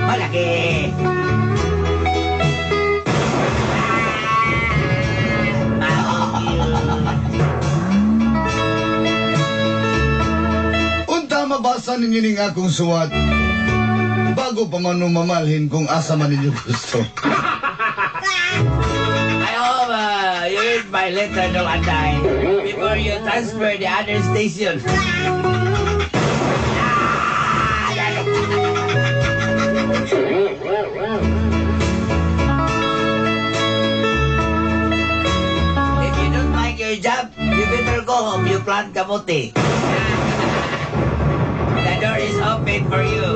Malaki. Unta mabasa ninyo ning akong suwat bago pa man mamalhin kung asa man ninyo gusto. I hope you read my letter, Dolanday, before you transfer the other station. If you don't like your job, you better go home. You plant kamote. The door is open for you.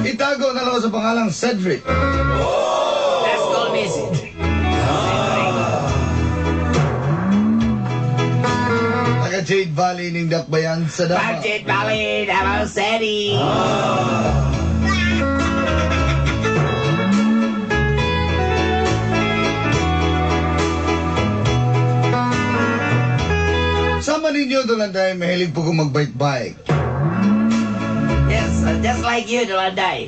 Itago na lang sa pangalang Cedric. Just call me Cedric. Taga Jade Valley ning Dakbayan sa Davao. Budget Valley, Davao City. Sama ninyo, Dolanday, mahilig po kong mag-bike-bike. Yes, just like you, Dolanday.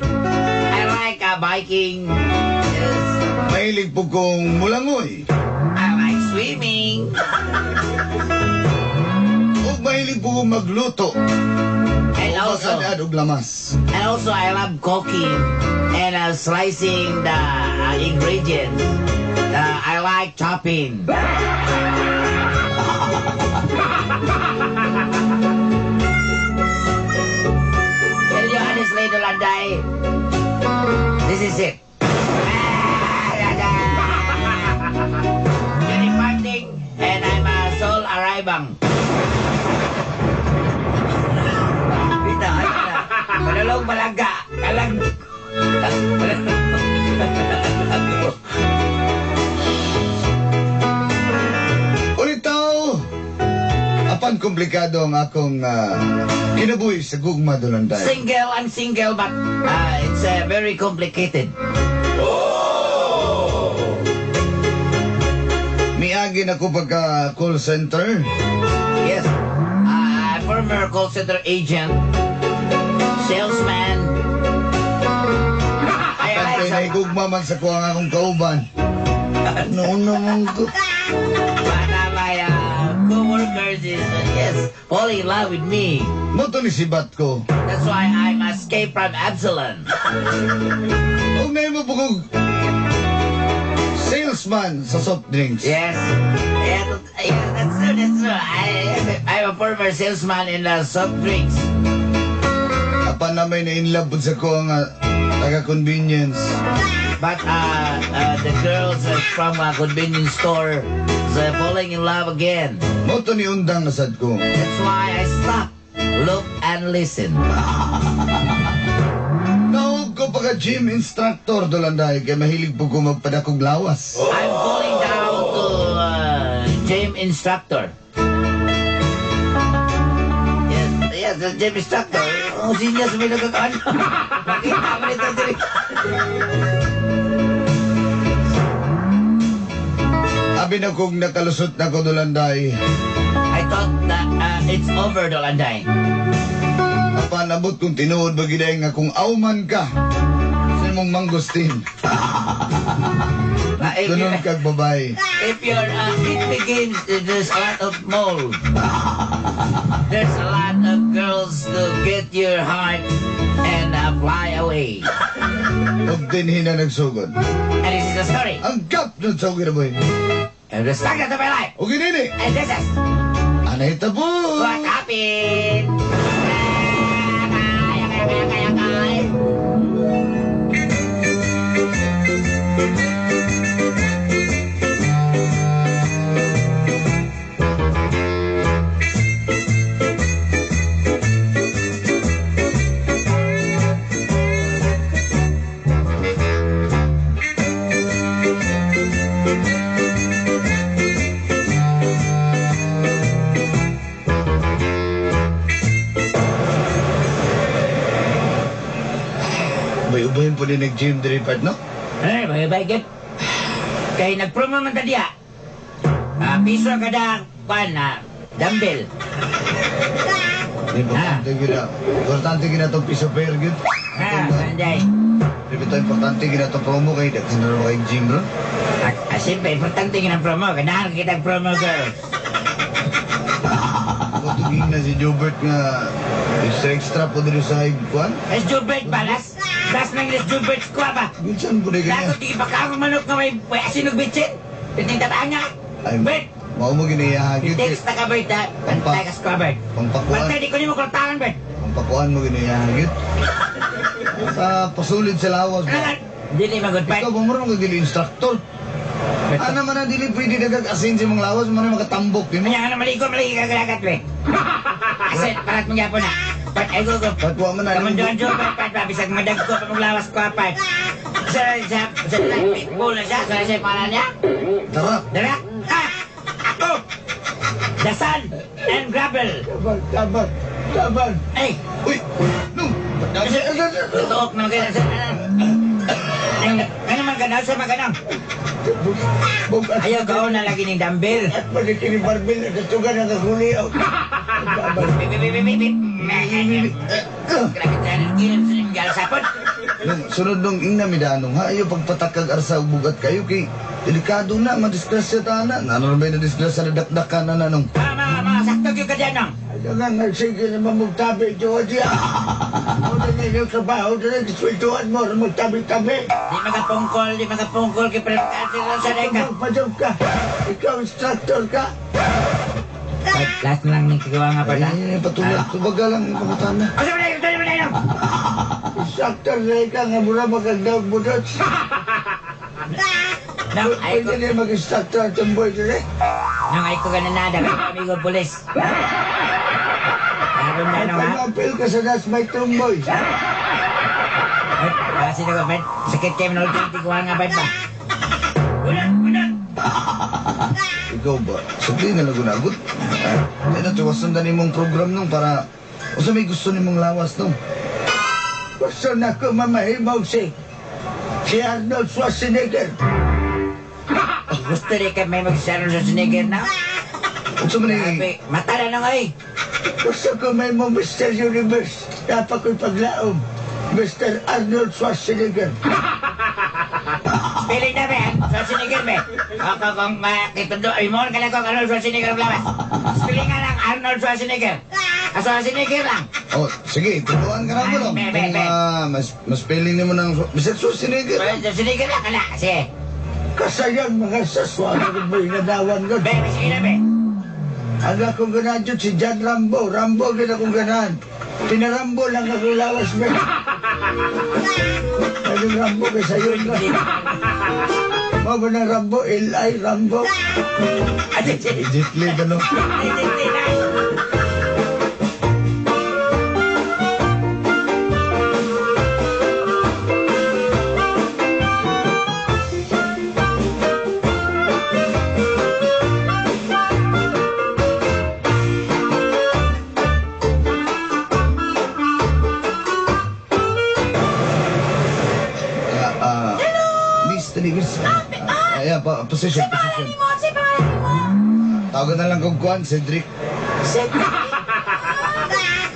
I like biking. Yes. Mahilig po kong mulangoy. I like swimming. Ug mahilig po kong magluto. And also, Masadad og lamas. And also I love cooking and slicing the ingredients. I like chopping. Tell you honestly, Dolanday, this is it. You're departing and I'm a soul arriving. Dito, ano na? Manalong malaga. Kalag. Ulitaw, apan komplikado ang akong kinabuhi sa gugma, Dolanday. Single, I'm single, but it's very complicated. Miagi na ko pagka call center. Yes. Former call center agent, salesman. I like Kay some, nahigugma man sa kuha nga akong kauban. Noon naman ko. But my co-workers is, yes, falling in love with me. Mao to ni sibat ko. That's why I'm escaped from Absalom. Ug nahimo po kong salesman sa soft drinks. Yes. Yeah, that's true, that's true. I'm a former salesman in the soft drinks. Apan na may na-inlove po sa kuha nga taga-convenience. But the girls from a convenience store is falling in love again. Mao to ni undang na sad ko. That's why I stop, look, and listen. Naog ko pagka gym instructor, Dolanday, kay mahilig po ko magpadakog lawas. I'm falling down to gym instructor. Yes, the gym instructor. Oh, sinyas may nagkakaano. Makita mo nito diri. Abi na kong nakalusot na ko, Dolanday. I thought that it's over, Dolanday. Apan abot kung tinuod ba giday nga kung awman ka sa imong mangosteen. If Ganun kag babae. If you're it begins, there's a lot of mold. There's a lot of girls to get your heart and fly away. Ug dinhi na nagsugod And this is the story. ang gap nun sa kinabuhi. And the start of my life. Ug inini And this is ang nahitabo. What happened. Kaya, kaya, kaya, kaya, kaya. Ubay-ubayin po din nag-gym diri part, no? Eh, bye-bye, git. Kay nagpromo man ta diya. Ah, piso kada kwan na dumbbell. Importante gyud na. Importante gyud na tong piso pair gyud. Ha, sanjay. Dili to importante gyud na tong promo kay daghan na kay gym bro. Ah, siyempre, importante yun ang promo. Ganahan kita ang promo, girl. Patuging na si Jobert nga extra extra po diri sa high kwan. Es Jubert ba? Las, las nang Les Jubert ko ba? Minsan po di kanya. Lagot, di pa manok nga may asin og bitsin. Piting tatanga. Ay, Bert, mao mo giniyaha gyud. text na ka, Bert, ha? Bantay ka sa Bert. Pangpakuan. Bantay, di ko nimo kultangan, Bert. Pangpakuan mo giniyaha gyud. Sa pasulid sa lawas Ano ba? nga? Dili magod, Bert. Ikaw ba mo rin dili instructor? Ana man na dili pwede nagag-asin sa imong lawas mo na makatambok nimo. Kanya nga na maligo, maligo ka galagat, Bert. Asin, parat mong yapon na. Bert, ay go, go. Ba't wa man na Kamu doon, Jubert, Bert, ba? Bisag madag ko, pamaglawas ko, Bert. Sa, pitbull na siya, sa pangalan niya. Tara. Dara! Ah! Ako! The sand and gravel! Tabang, tabang, tabang. Ay! Uy! No! Tuok naman kayo. Ano man ganaw sa maganang? Bugat. Ayaw gaon na lagi ning dumbbell. At pagdating ni Barbel, nagkatugan ang kakuli. Tabang. Bip, bip, bip, bip, bip. Grabe tayo ng gilid sa limang sapon. Nung sunod nung ingna midanong ha ayo pagpatakag arsa og bugat kayo kay delikado na madisgrasya ta na. Ano ba na disgrasya na dakdakan na na nung. Ah, mga sakto gyud ka dyan, nong. Ano nga nga, sige naman magtabi, Georgia. Una na yung trabaho, na nagkisweldoan mo, magtabi-tabi. Di magapungkol kay Presidente sa deka. Magpadog ka. Ikaw, instructor ka. Last na lang ning kagawa nga pala. Ay, patulad. Tubaga lang kamutan na. Asa man na yun, man na Instructor na ikaw nga mura magagdaog mo doon. Nang ay ko, Pwede na mag-instructor at boy doon eh. nang ay ko gananada kay amigo pulis. Aron na Ay, nung ha. pag-appeal ka sa das may tumboy. Ay, kasi na ko, Bert. Sakit kayo manulting tiguan nga, Bert ba? Unat, unat! Ikaw ba? Sugli na lang gunagot. Ay na tuwasan na nimong program nung para usa may gusto nimong lawas nung. Gusto na ko mamahimog si Arnold Schwarzenegger. Gusto rin ka may mag-Arnold Schwarzenegger na? Unsa man ni Grabe, mata na nung ay. Gusto ko may mo Mr. Universe. Dapat ko'y paglaom. Mr. Arnold Schwarzenegger. Spelling na, be. Schwarzenegger, be. Ako kung makitundo, ay mo ka lang kung Arnold Schwarzenegger ang lawas. Spelling nga lang, Arnold Schwarzenegger. Ah, Schwarzenegger lang. Oh, sige, tutuan ka na mo lang. Be, be, Kung be. mas spelling nimo ng Mr. Schwarzenegger. Schwarzenegger lang, kala. Sige. Kasayan mga saswano ko mo'y nadawan ko. Be, be, sige na, be. Ang akong ganahan dyan, si John Rambo. Rambo, gina akong ganahan. Pinarambo lang ako lawas mo. Anong Rambo kaysa yun ka? Mo ba ng Rambo? L.I. Rambo. Ate, sige. Ejitli ka no. Ejitli na. Miss, dali, miss. Ayan, pa, position, position. Mo, si pangalan mo. Tawagan na lang kong kuan, Cedric. Cedric.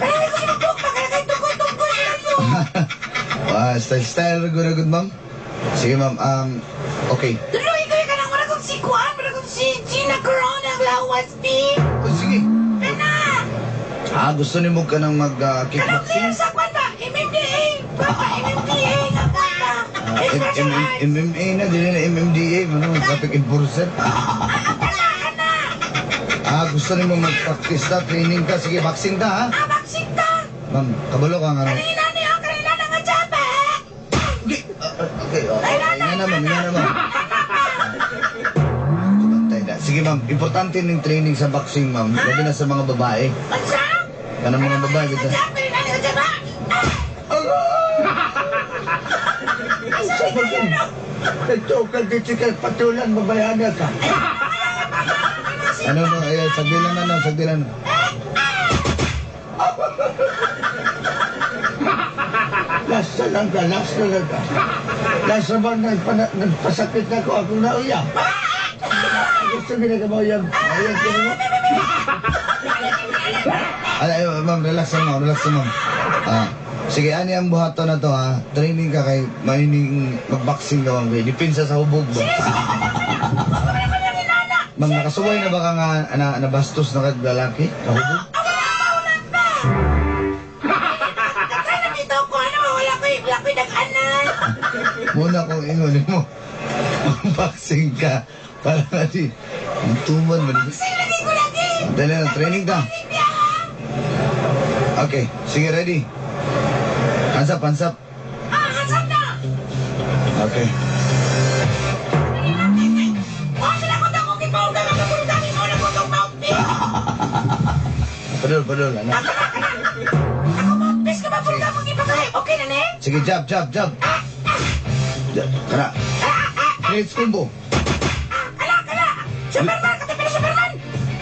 Ay, ko sinubok pa kaya kay tungkol-tungkol na Ah, style, style, good, good, ma'am. Sige, ma'am. Okay. Tuloy ko ka nang wala kong si Juan, wala kong si Gina Corona ang lawas, bi. Oh, sige. Kana! Ah, gusto ni mo ka nang Kanang mag-kickboxing? clear sa kwan ba? MMDA! Papa, MMDA nga kwan ba? Ah, It's martial arts! MMA na, dili na MMDA, ano, traffic enforcer. Ah, kana, kana! Ah, gusto ni mo mag-practice ta, training ka. Sige, boxing ta, ha? Ah, boxing ta! Ma'am, kabalo ka nga. Kanina niyo, kanina na nga jaba! Okay, okay. Oh, okay. Nga na, ma'am, nga na, ma'am. Bantay na. Sige, ma'am, importante ning training sa boxing, ma'am. Labi na sa mga babae. Unsa? Kanang mga babae, Kanina kita. nga jaba, kanina nga jaba! Sa bagay. Nagtukal dito ka, patulan, mabayana ka. Ano, no, ayan, sagdilan na, no, sagdilan na. Last na lang ka, last na lang ka. Last na ba nagpasakit na ako, akong nauyab. Gusto gina ka mauyab. Mauyab ka mo? Ay, ay, ma'am, relax lang, ma'am. Relax lang, ma'am. Ah, sige, ani ang buhaton na to, ha? Training ka kay maining mag-boxing ka, ma'am. Kay depensa sa hubog ba? Ma'am, nakasuway na ba ka nga nabastos na kag lalaki? Sa hubog? Kaya nandito ko, ano, wala ko'y nag-anan. Muna kung ingon mo, mag-boxing ka para nga di, tuman man. Boxing lagi ko lagi. Dali na, training ka. Okay, sige, ready. Hands up, hands up. Ah, hands up na. Okay. Oh, sila ko itong kipauga, makapulgang mo na ko itong mouthpiece. Padol, padol, ano? Ako mouthpiece ka mapulgang mong ipakahay. Okay na, ne? Sige, jab, jab, jab. Jab, kana. Let's combo. Kala, kala. Superman, katabi na Superman.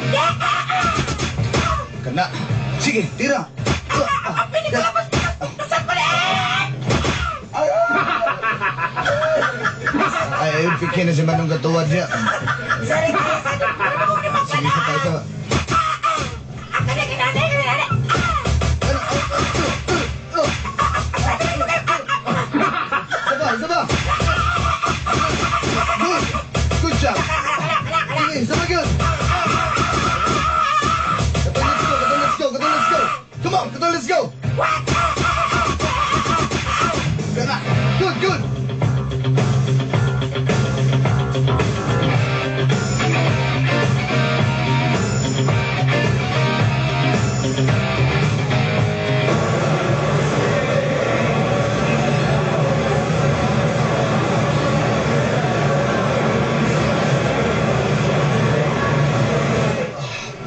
Yeah, Kana. Sige, tira. Ang pinikalabas, pinagpuktusan ko na. Ay, ay, pikin na si Manong katuwad niya. Sorry, guys. Ano mo ni Sige, isa pa, isa pa. Kani, kani, kani, kani. Isa pa, isa pa. Good. Good job. Sige, isa pa yun. Katong, let's go, katong, let's go, katong, let's go. Come on, katong, let's go. Kana. Good, good.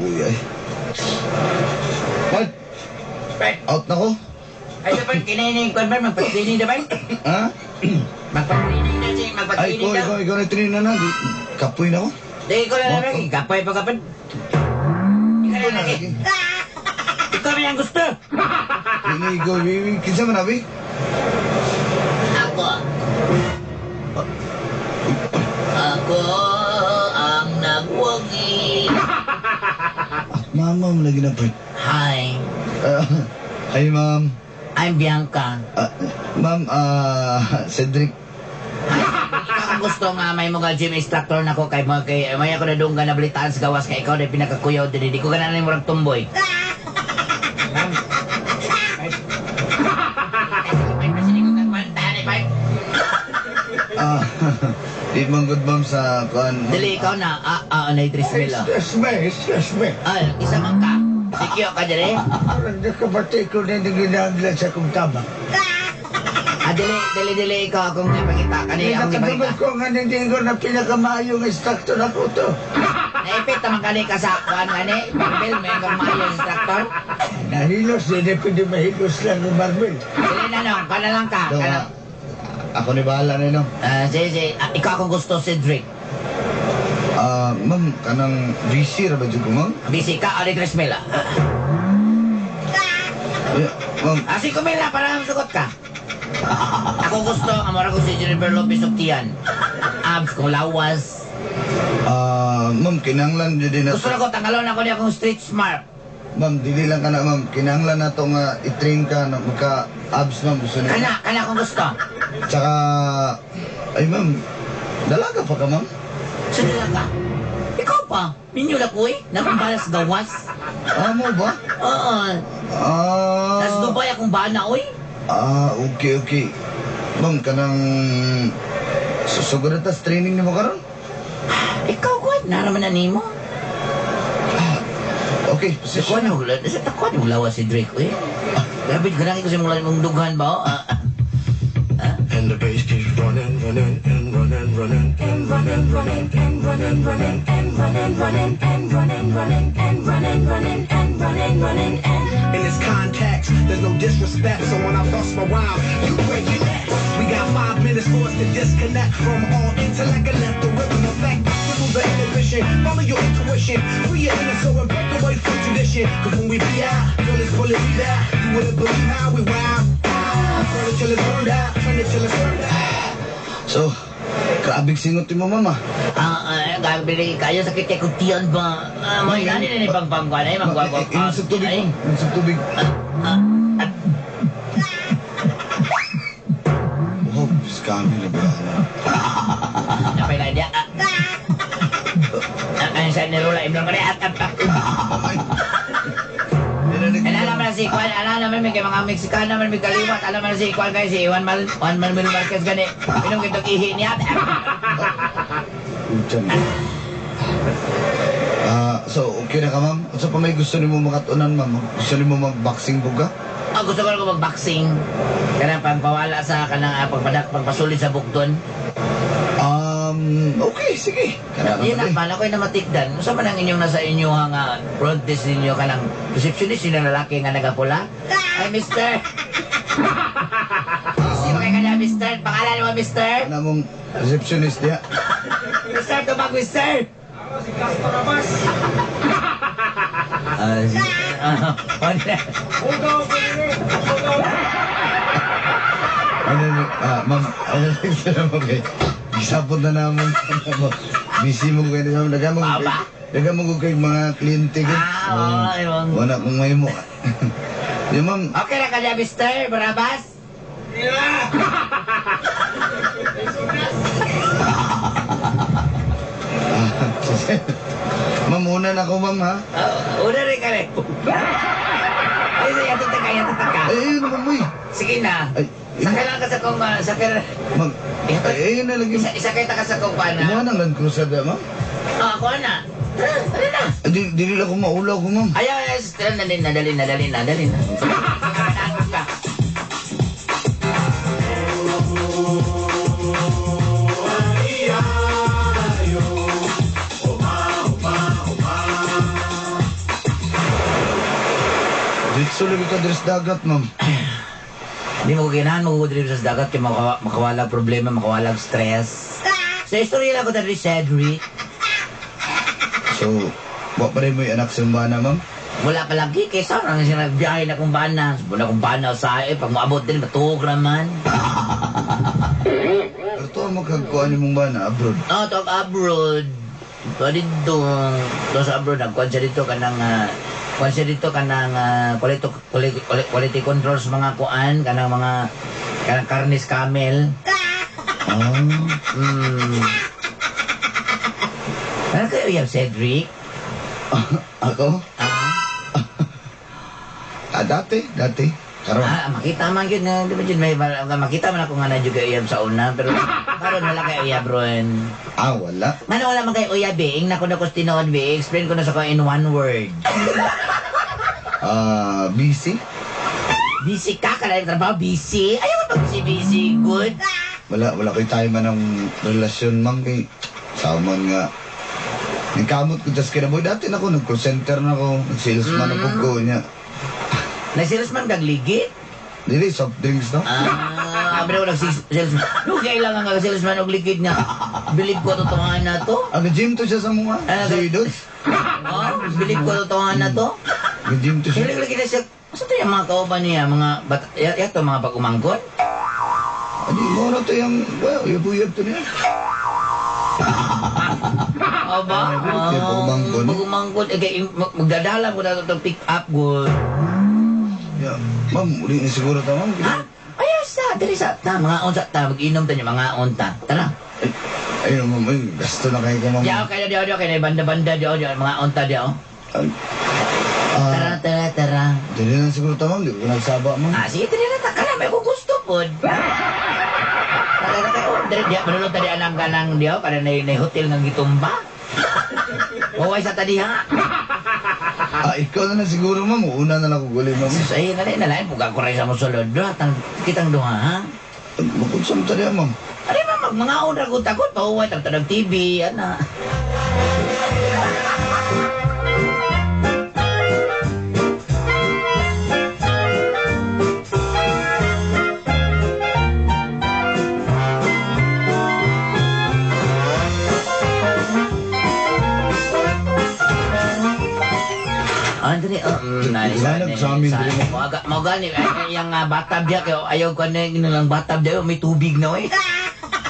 Uy, ay. What? Out na ko? Ay, dapat kinainin ko ba? Magpa-training na ba? Ha? Magpa-training na siya, Ay, magpa-training ikaw, na. ikaw, ikaw na train na na. Kapoy na ko. Di ko na lang, kapoy pa kapad. Ikaw na lagi. Ikaw may ang gusto. Ini ikaw, kinsa man abi? Ako. Ako ang nagwagi. Mama mo lagi na part. Hi, Hi, ma'am. I'm Bianca. Ma'am, Cedric. Ikaw ang gusto nga may mga gym instructor na ko kay mga kay may ako na dungga na balitaan sa gawas kay ikaw na pinakakuyaw din. Di ko ganan ni murag tumboy. Ma'am. Di man good, ma'am, sa kuan. Dili ikaw na na Idris Mila. Excuse me, excuse me. Ay, isa man ka. Sikyo ka dili. Parang nakabati ko na yung ginagla sa akong tabang. Ah, dili dili dili ikaw akong ipakita kani akong Nakadungog ipakita. ko nga hindi ko na pinakamaayong instructor ako to. Naipit naman kani ka sa kuan gani. Barbell may kang maayo instructor. Nahilos, hindi pwede mahilos lang ng barbell. Dili na nong, kana lang ka. Daw, Kana. Ako ni bahala na no. Ah, sige, sige. Ah, ikaw akong gusto, Cedric. Ma'am, kanang busy ra ba jud ko, ma'am? Busy ka, Ali Tres Mila. Eh, ma'am, Ah, 5 mila para sugot ka. Ako gusto, amora ko si Jennifer Lopez of Tian. Abs, kung lawas. Ma'am, kinahanglan jud din na. Gusto na ko, tanggalon ako niya akong street smart. Ma'am, dili lang ka na, ma'am. Kinahanglan na to nga i-train ka na magka abs, ma'am. Gusto niya. Kana, kana akong gusto. Tsaka, ay, ma'am, dalaga pa ka, ma'am? Sa dalaga? Ikaw pa, minyo na ko eh. Nakumbalas gawas. Ah, mo ba? Oo. Ah. Nas Dubai akong bana, oy. Ah, okay, okay. Ma'am, kanang susugod na tas training nimo karon? Ikaw ko, naraman na nimo. Okay, Sa position. kuwan mo, sa takuan mo lawas si Drake, oy. Grabe, ganang ko sa mong dughan ba, oh? Ah, And the bass keeps running, running, and running, running, and running, running, and running, running, and running, running, and running, running, and running, running, and running, running, and. In this context, there's no disrespect, so when I bust my rhyme, you break your neck. We got 5 minutes for us to disconnect from all intellect and let the rhythm affect. Remove the inhibition, follow your intuition, free your inner soul and break away from tradition. 'Cause when we be out, girl, it's pulling me back. You wouldn't believe how we wow. Furniture till it's burned out, turn it till it's burned out. So, grabe singot mo, mama. Ah, grabe kayo sakit kay kutiyan ba? Ah, mo inani na ni pangpangkuan ay magwagwag. Inom sa tubig, ma'am. Inom sa tubig. Wow, scammy na ba? Napay na dia. Ang sa nirola imnon ko at at. Alam na si Juan, alam naman may mga Mexicano man may kaliwat, alam na si Juan kay si Juan Mal Juan Manuel Marquez gani. Inom kitong ihi niya. Uchan. So okay na ka, ma'am? Unsa pa may gusto nimo makatunan, ma'am? Gusto nimo mag-boxing buga? Ah, gusto ko lang mag-boxing. Kanang pagpawala sa kanang pagpadak pagpasulit sa bukton. Okay, sige. Kana Yun ka ang man ako'y namatikdan. Unsa man ang inyong nasa inyo nga front desk ninyo kanang receptionist yun ang lalaki nga nagapula? Ay, mister. Sino kay kanya, mister? Pangalan mo, mister? Kana mong receptionist diya. Mister, tubag, mister! Ako si Castro Rabas. Ah, ano na? Ano, ma'am, ano sila mo kay gisapot na naman. Busy mo kay ma'am, daga mo kay daga mo kay mga kliyente ko. Ah, oo, ayun. Wala kong may mo. Yo, ma'am, Okay na kanya, Mister Barabas? Ma'am, una na ako, ma'am, ha? Una rin ka rin. Ay, sige, yato ka, yato ka. Ay, ayun naman mo eh. Sige na. Ay, Sakay lang ka sa kong, sakay lang. Ma'am, ay, ayun na lagi. Isa, isakay ta ka sa kong pana. Kumuha ng Land Cruiser da, ma'am. Ah, ako na. Tara, tara na. Ay, di nila ako maulaw ko, ma'am. Ayaw, ayaw, tara na, dali na, dali na, dali na, dali na. Ka. Dito lagi ka diri sa dagat, ma'am. Hindi mo ko ganahan, mo sa dagat kay makawalag problema, makawalag stress. Sa istorya lang ko diri Cedric. So, wa pa rin mo yung anak sa bana, ma'am? Wala pa lagi kay sa nang siya nagbiyahe na kong bana. Sabon na kong bana sa eh pag moabot din matuog raman. Pero to ang magkagkuhan mong bana abroad. Oh, to abroad. To dito, to sa abroad nagkuan siya dito kanang kuan siya dito kanang quality, quality, quality control sa mga kuan kanang mga kanang karnis camel. Ah. Ano kayo yan, Cedric? Ako? Ah, Ah, dati, dati. Karon. Ah, makita man yun na, di ba yun, may, makita man ako nga na juga iyab sa una, pero karon wala kay uyab ron. Ah, wala. Mano wala man kay uyab eh, ingna ko na ko tinuod be, explain ko na sa ko in one word. Ah, busy? Busy ka, kala trabaho, busy. Ayaw mo pag busy, busy, good. Wala, wala ko'y time man ng relasyon, ma'am, kay sa man nga. Nagkamot ko just kinaboy. Dati na ako, nag-call center na ako, nag-salesman ako ko niya. Nag-salesman kag ligit? Dili, soft drinks, no? Ah, abra ko nag-salesman. No, kailangan nga salesman og ligid nga. Bilib ko totohan na to. Ah, nag-gym to siya sa mga. Ah, Si Dudes. Oh, bilib ko totohan na to. Nag-gym to siya. Kailangan lagi na siya. Asa to yung mga kauban niya, mga bat, yato mga pag-umangkon? Adi, mo na to yung, well, yabuyab to niya. Aba, Kaya pag-umangkon. Pag-umangkon. Eh, kay, magdadala ko na itong pick up, good. Yeah. Ma'am, uli na siguro ta, ma'am. Ha? Ayaw sa, dali sa ta, mga unsa ta, mag-inom ta niyo, mga unta. Tara. Ay, ayun, ma'am, ay, gasto na kayo ka, ma'am. Diyaw, kayo, diyaw, diyaw, kayo, banda-banda, diyaw, diyaw, mga unta, diyaw. Ay, Tara, ah, tara, tara. dili na siguro ta, ma'am. Di ko nagsaba, ma'am. Ah, sige, dali na ta, kana, may kung gusto po. Tara na kayo, dali, diya, manulog ta di anang ganang diyaw, kada na hotel nga gitumba. Maway sa ta diha. Ah, ikaw na lang siguro, ma'am. Una na lang ko guli, ma'am. Sus, ay, nalay, nalay, buka ko rin sa musulod. Duha, tang, kitang duha, ha? Makunsam ta diha, ma'am. Ano ba, mag, mga una ko takot, pahuway, tang tanag TV, ana. Andre, oh, Wala sa amin diri mo. Mao gani yang bathtub diya kay ayaw ko na lang bathtub diya may tubig na oy.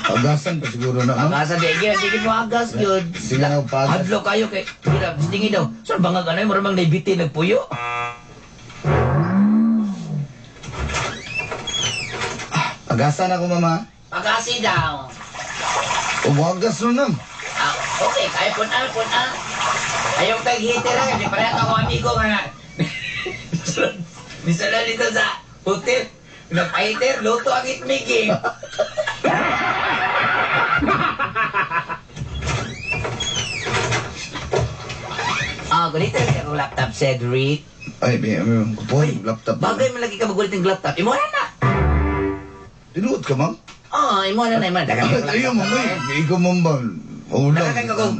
Agasan pa siguro na, ma'am. Agasan di gyud, di mo agas gyud. Sige na, pagas. Hadlo kayo kay pila tingin daw. Saan bangag anay mura mang naibiti nagpuyo. Agasan ako, mama. Pagasi daw. Umagas na, ma'am. Ah, okay, kaya pun ah. Ayaw tag heater ah, kasi pareha ako amigo nga. Misala dito sa hotel. Nagpa-heater, luto ang itmig eh. Ah, ganito lang akong laptop, Cedric. Ay, may kupuhan, laptop. Bagay man lagi ka magulit ng laptop. Imo na na. Tinuod ka, ma'am? Oo, imo na na, imo na. Dagan kay Ayaw, ma'am. Ay, ikaw, ma'am ba? Ulang.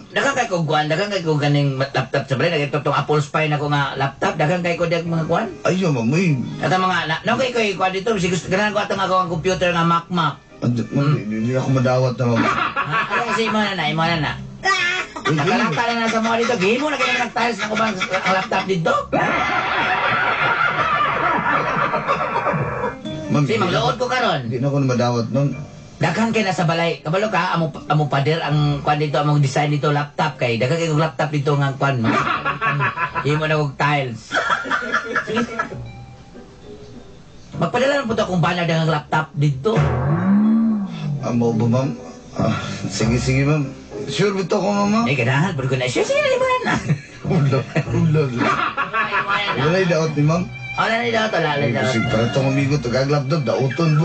Dagan kay ko kuan, dagan kay ko ganing laptop sa balay, dagan tong Apple Spine ako nga laptop, dagan kay ko dag mga kuan. Ayaw, ma'am. Ay, At ang mga na okay ko kuan dito, si gusto ganahan ko atong ako ang computer nga Mac Mac. Ma'am, hindi ako madawat na, ma'am. Ha, ano kasi imo na na, imo na na. Nakalata na na sa mga dito, gihimo na kayo nag-tiles na ko ba ang laptop dito? Ma'am, Si magluod ko karon. Hindi na ako madawat, ma'am. Daghan kay nasa balay. Kabalo ka amo pader ang kuan dito among design dito laptop kay daghan kay kog laptop dito nga kuan mo. Himo na kog tiles. Sige. Magpadala na po to akong banner daghang laptop dito. Amo ba, ma'am? Ah, sige, sige, ma'am. Sure ba ito ako, mama? Ay ganahan pud ko na siya. Sige na mo na. Ulo, ulo. Wala yung daot ni ma'am. Wala ni daot, wala ni daot. Kasi para itong amigo, tagag laptop, dauton mo.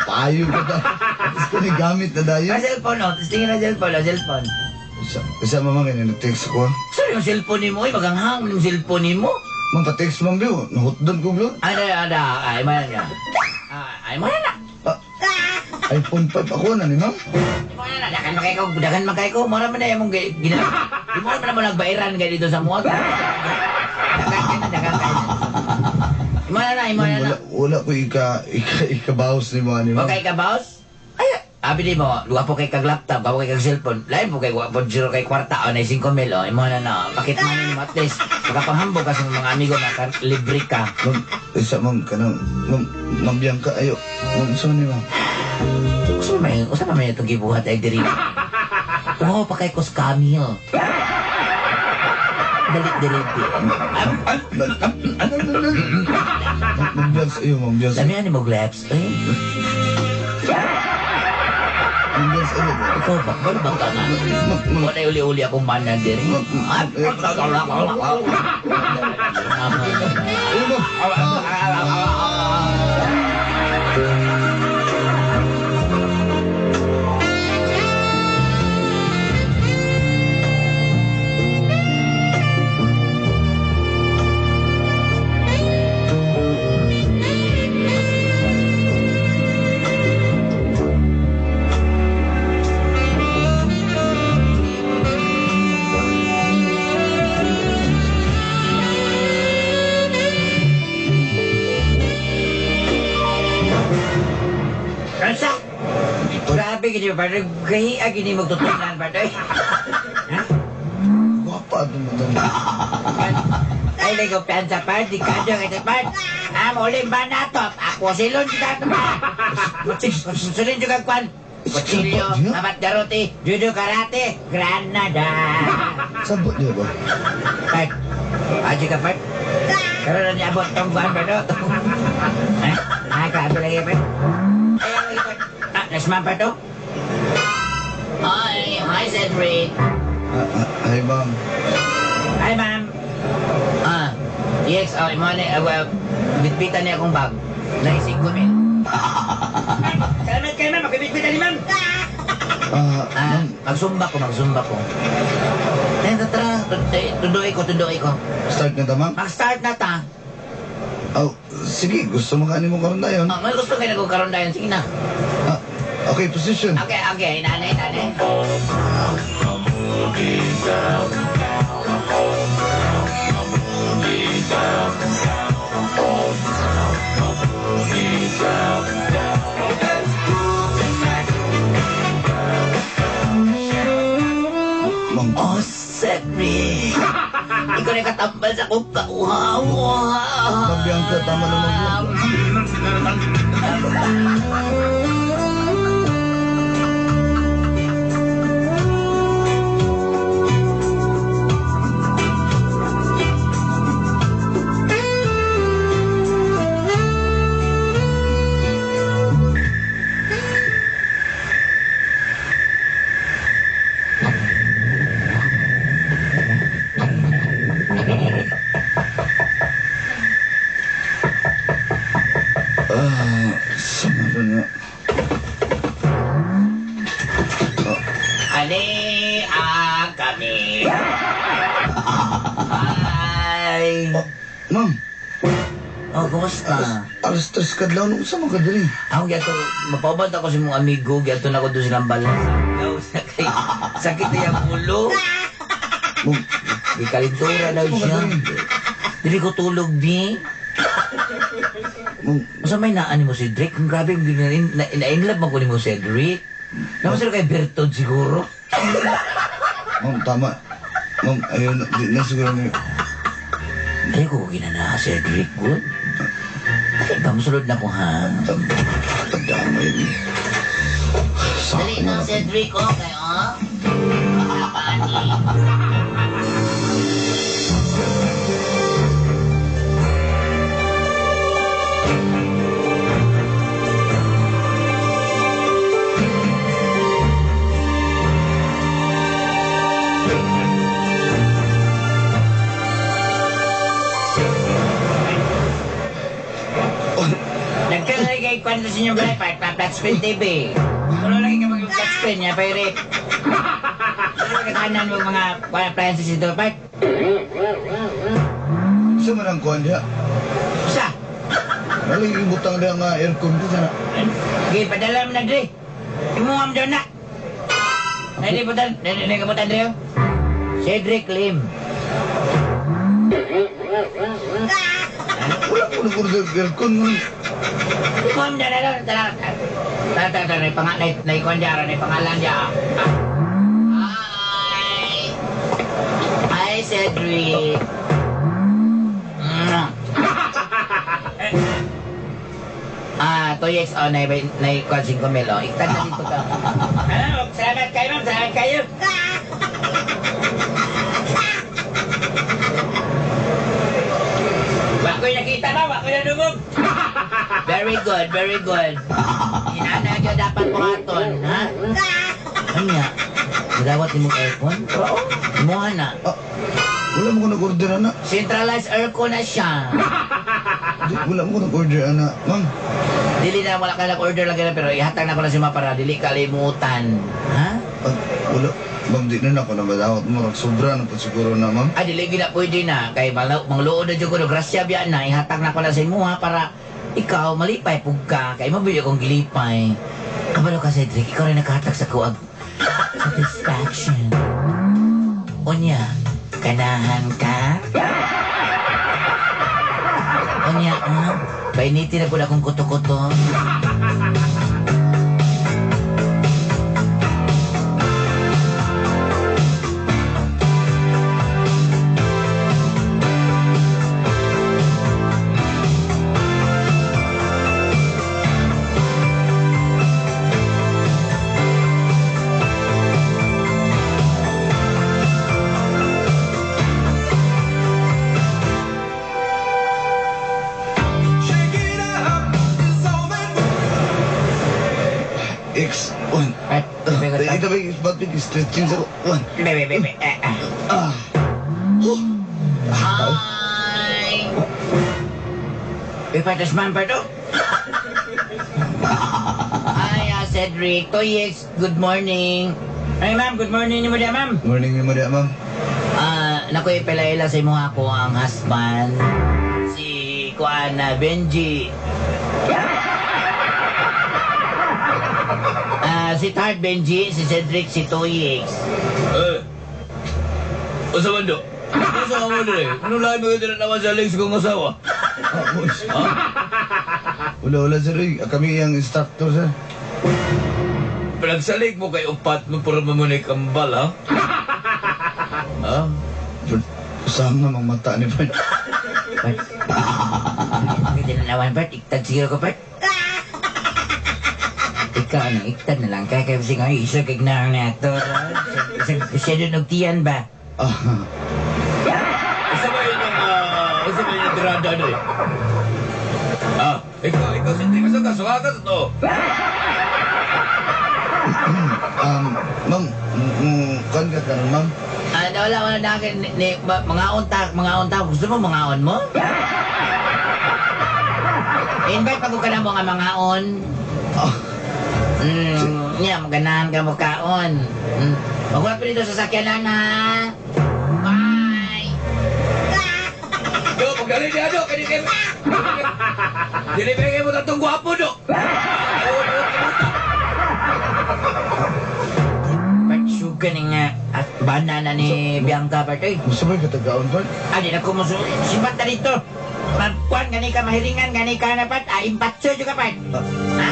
Payo ko ta. Tapos ko ni gamit na dayon. Ang cellphone, oh. Tapos tingin na cellphone, oh, cellphone. Isa, mama, kaya nag-text ko. Sorry, yung cellphone ni mo, ay maganghang yung cellphone ni mo. Ma'am, pa-text ma'am, biyo. Nahutdan ko, bro. Ada, ada. Ay, mana na. Ay, mana na. iPhone 5 ako na ni ma'am. Mana na, dagan makay ko, dagan makay ko. Mura man na yung gina. Di mo man mo nagbairan kay dito sa muag. Dagan ka na, dagan ka na. Mana na, mana na. Wala ko ikabaos ni mo, ni ma'am. Okay ka, boss? Ay, abi di mo, luwa po kay kag laptop, luwa po kay kag cellphone. Lain po kay wa po zero kay kwarta o na 5 mil o. Imo na na. Pakit man ni mo at least makapanghambog ka sa mga amigo na libre ka. Ma'am, isa ma'am, kanang, ma'am, ma'am Bianca, ayo. Ma'am, sa ni ma'am? Usa pa may itong gibuhat ay diri. Wow, pa kay ko scamil. Dali dali. Ma'am Bianca, ayo, ma'am Bianca. Lami ani mo glaps. Ay, Ma'am Bianca, ayo. ikaw ba? Wala ba ka nga? Wala uli-uli akong mana diri. Ayo, ma'am. Ransa! Grabe gini ba? Gahiya gini magtutunan ba? Ha? Gwapa ito mo ito. Ay, lego piansa pa, di ka dyan ito pa. Ah, uling ba na to? Ako silon kita ito pa. Sulin juga kwan. Kutsilyo, amat garote, judo karate, granada. Sabot niya ba? Pat, aji ka pat. Karon na niya abot tong kwan ba no? Ha? Ah, grabe lagi pat. Ay, lagi pat. Ah, nasman pa to? Hi, hi Cedric. Hi, ma'am. Hi, ma'am. Ah, yes, oh, imo ni, well, bitbitan niya akong bag. Naisig ko, mil. Salamat kayo, ma'am. Makibitbitan ni ma'am. Ma'am, Magsumba ko, magsumba ko. Eh, tara, tunduin ko, tunduin ko. Start na ta, ma'am? Mag-start na ta. Oh, sige, gusto mo kanin mo karon dayon? Ah, may gusto kayo nagkaroon dayon. Sige na. Ah, okay, position. Okay, okay. Nanay, nanay. Ma'am, Oh, Cedric. Ikaw ko na katambal sa akong kauhaw. Ma'am Bianca, tama naman yun. Ah, sama na. Ali, ah, kami. Hi. Oh, ma'am, Oh, kumusta? alas 3 kadlaw nung sama ka diri. Ako gato, mapaubad ako sa mong amigo, gato na ko doon silang balance. Daw, sakit, sakit na yung ulo. Ma'am, Gikalintura daw siya. Dili ko tulog, bi. ma'am, Masa may naan ni mo si Drake? Ang grabe, na-inlove man ko ni mo si Drake. Naman sila kay Bertod siguro. ma'am, tama. Ma'am, ayun, di na siguro ni. Ayaw ko ginana, Cedric. Good. Ay, ba, musulod na ko, ha? Tagdamay. Dali na, Cedric, okay, oh? Nagkalagay kay kwan sa inyong balay, pa, flat screen TV. Tulo lagi ka mag flat screen niya, pero tulo ka kanan mo mga kwan appliances ito, pa. Sa man ang kuwan diha? Usa. Nalagi yung butang diha nga aircon ko sana. Okay, padala mo na, Dre. Imo nga mo daw na. Nai butan, nai nai kabutan Dre. Cedric Lim. Wala ko nag-order aircon man. Imo nga mo daw na, tara, tara. Tara, tara, tara, nai kwan diya, nai pangalan diya. Hi. Hi, Cedric. Ah, Toyex, oh, nai, nai, kwan 5 mil, oh. Iktad na dito ka. Ano, salamat kayo, ma'am, salamat kayo. Wa ko'y nakita, ma'am, wa ko'y nadungog. Very good, very good. Inana ka dapat buhaton, ha? Ano nga? Nadawat ni mong aircon? Oo. Imuha na. Ah, wala mo ko nag-order ana. Centralized aircon na siya. Di, wala mo ko nag-order ana. Ma'am, Dili na wala ka nag-order lang ganun, pero ihatag na ko na si ma para dili kalimutan. Ha? ah, wala. Ma'am, di na ako na madawat mo. Sobra na po siguro na, ma'am. Ay, dili gina pwede na. Kay mangluod na dyan ko, grasya biya na, ihatag na ko na sa imuha para ikaw malipay pug ka. Kay mo biyo kong gilipay. Kabalo ka, Cedric, ikaw rin nakahatag sa kuag satisfaction. Unya, kanahan ka? Unya, ha? Painiti na po na akong kuto-kuto. Shake it up, it's all that X, 1. Ay, Ito ba, ba't may stretching sa 1. Bebe, bebe, eh, ah. Ah. Hi! Uy, patas man pa to. Hi, Cedric. Toyex, good morning. Ay, ma'am, good morning ni mo diya, ma'am. Morning mo diha, ma'am. Ah, naku, ipalaila sa imo ako ang husband. Si Kuan na Benji. Ah, si Tart Benji, si Cedric, si Toyex. Eh. Unsa man do? Unsa man mo dire? Ano lahi mo diri naman sa legs kong asawa? Ha? Wala, wala, sir. Uy, kami ang instructor, sir. Pinagsalig mo kay upat mo puro mo ni kambal, ha? Ha? Saan nga mga mata ni Bert? Bert. Hindi na naman, Bert. Iktad siguro ko, Bert. Ikaw, ano, iktad na lang. Kaya kasi nga, isa kay na na to. Siya doon og tiyan ba? Ah, Usa ba yung tirada dre? Ah, ikaw si Tika sa kasuha ka sa to. Ma'am, kan ka karon, ma'am? Ah, wala, wala na akin. Mga unta, mga unta. Gusto mo mga on mo? Invite pa ko ka na mo nga mga on. Ah, Yeah, maganahan ka mo kaon. Magwala pa dito sa sakyanan, ha? Bye! Do, pagdali niya do, kini kay. Dili ba kayo mo tatong gwapo do? Bert, suga ni nga at banana ni Bianca, Bert, oy. gusto mo yung katagaon, Bert? Ah, di na ko mo sibat na dito. Magkuhan, gani ka, mahiringan, gani ka na, Bert. Ah, impatso juga, Bert. Ha?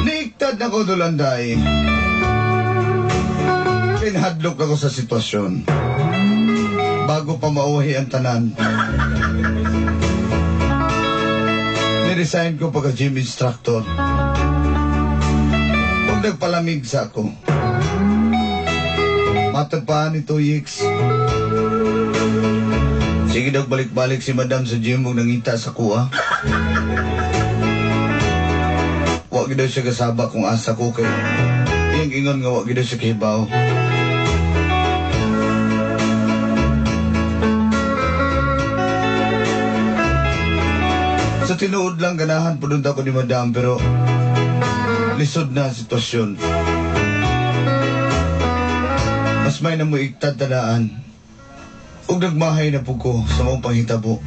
Niiktad na ko, Dulanday. Pinhadlok ako sa sitwasyon. Bago pa mauhi ang tanan. Niresign ko pagka gym instructor. Huwag nagpalamig sa ako. Matag pa ni Tuyix. Sige daw balik-balik si madam sa gym ug nangita sa kuha. Wa gid daw siya kasaba kung asa ko kay iyang ingon nga wa gid daw siya kahibaw. Sa tinuod lang ganahan pud ako ni madam pero lisod na ang sitwasyon. Mas may na mo iktad tanaan. Ug nagmahay na pud ko sa maong panghitabo.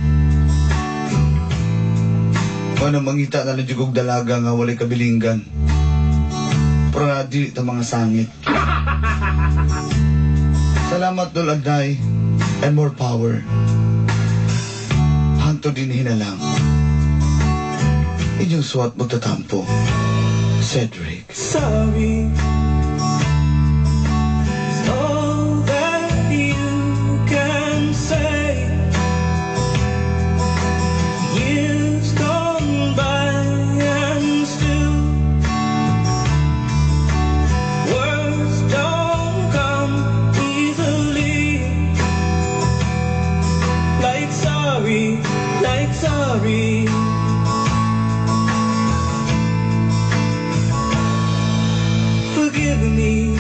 Mao na mangita na lang jud kog dalaga nga walay kabilinggan. Pero na dili ta mga sangit. Salamat Dol Anday and more power. Hanto din hinalang. Inyong suwat magtatampo. Cedric. Sorry is all that you can say. Years gone by and still words don't come easily. Like sorry, like sorry. Forgive me.